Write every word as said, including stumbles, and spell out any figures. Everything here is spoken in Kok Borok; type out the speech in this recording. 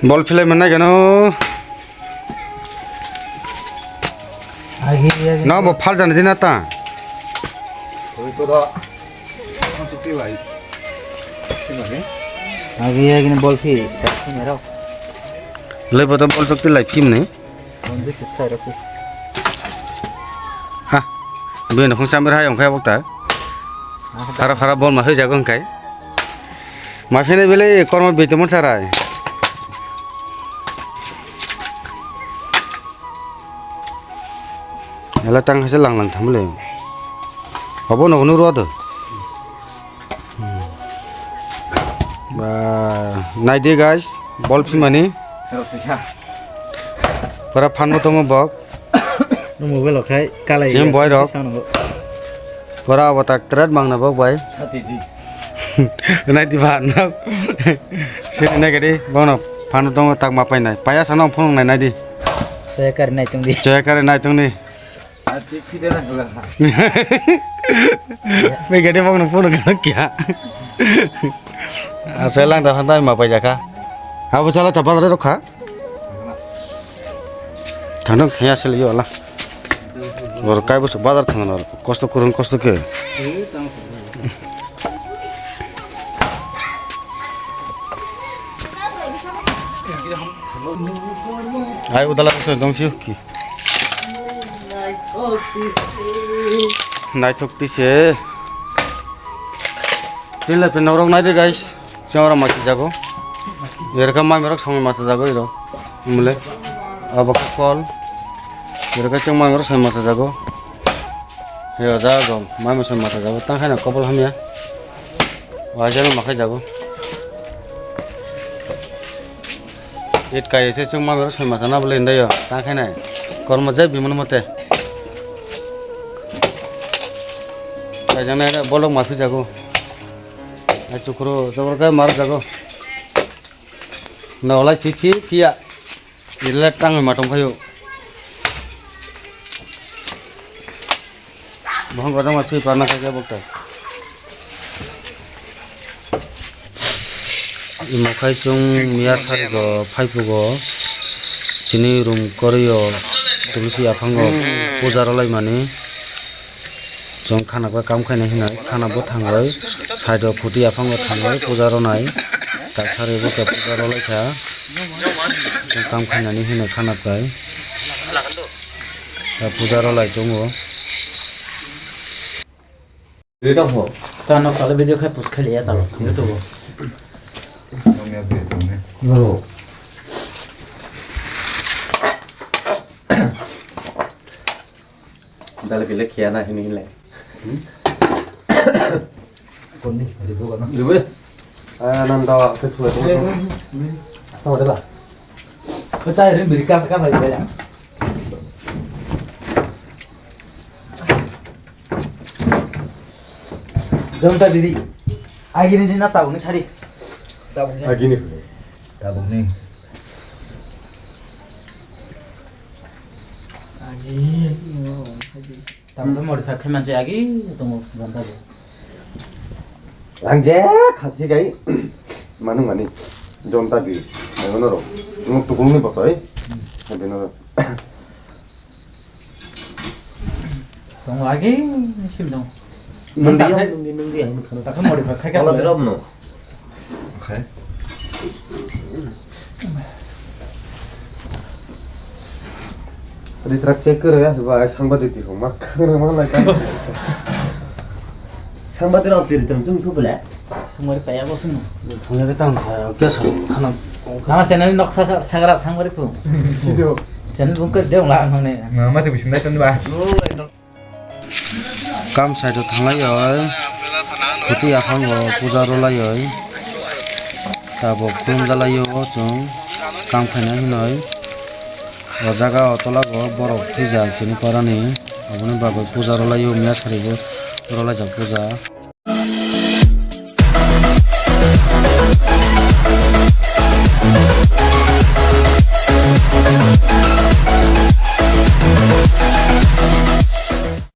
Bol philai manai gano. Agi, agi. No, bo phal jani dina ta. Agi, agi ni bol phi, sa phi merok. Lai boto bol chokti lai phim ni. Bonde kis khai rasi. Ha, bini khong chamir hai ongkhai bokta. Phara phara bol ma hoi jago hingkai. Ma phene bele kormo bitomo sarai. Ela tang hase lang lang thamle. Obo no no ro do. Ba, naidi guys, bol phimani. Pura phanbo tongo bok. No mobile okhai kalai. Jim boy rok. Pura abo tak tret mangna bok bai. Naidi ba na. Sini nagadi bono phanbo tongo tak ma painai. Paya sana phone nai naidi. Soya kar nai tongdi. Soya kar nai tongdi. Ati kide na gula. Be gede bang no phone kana kya? Asal lang da handa ma pai jaka. Abo chala ta bazar ro kha. Thang thang thaya sel yo la. Bor kai bus bazar thang na kosto kurun kosto ke. Ai udala bus dong siu ki. Naithok tise. Tila pe norok naidi guys. Chong ora masi jago. Yerka mai merok song masa jago iro. Mule. Abo kol. Yerka chong mai merok song masa jago. He oja go. Mai merok song masa jago. Tang khai na kopol hamya. Wajar ma khai jago. It kai ese chwng ma bero soi masa na bole indai yo. Ta khai nai. Kormo jai bimon mote. Kai jang nai bolok ma phi jago. Ai chukro jabor kai mar jago. Na olai phi phi phi ya. Ile tang ma tong khayo. Bohong godang ma phi parna khaja bokta. Imo khai chwng miya sari go phai phugo chini room kwrwi o tulsi aphango puja rwlai mani. Chwng khana khe kam khainai hinwi khana bo thangwi side o phuti aphango thangwi puja rwnai. Kaisa rwi bo khe puja rwlai kha. Chwng kam khainani hinwi khana kai. Puja rwlai tongo. Tano kala video khai post khai liya talo YouTube o. Dal gele khiya na hini hile. Konni ribu kana? Ribu. Ah, nanda ke thua thua. Thua de ba. Ko chai ri miri ka ka bai ya. Jonta diri. Agini dina tabukni sari. Tabukni. Agini. Tabukni. Agi. Tabukni modify khai manse agi tongo jonta bo. Ang je khasi gai. Manu mani. Jonta bi. Manu ro. Nuk tukul ni bosoi. Bino. Tongo agi sim dong. Nungdi, nungdi, nungdi, ang khana. Takha mori kha khai ka. Ola drop no. Okay. Adi truck check kore ya, ba sangbadik di homa. Kore ma lai ka. Sangbadik rok tiri tong chung thu bole. Sangbadik paya bo sung. Punya ke tang kha, kya sa khana. Nama channel nok sa sagra sangbadik phu. Sido. Channel bung kor de ong la ang ne. Nama te bisin dai tong ba. Kam side o thanglaioi, khuti aphango puja rwlaioi, tabok khulumjalaio o chwng kam khaina hinoi. O jaga o tola bo borok thwijak chini parani, aboni bagwi puja rwlaio, miya saribo rwlaijak puja.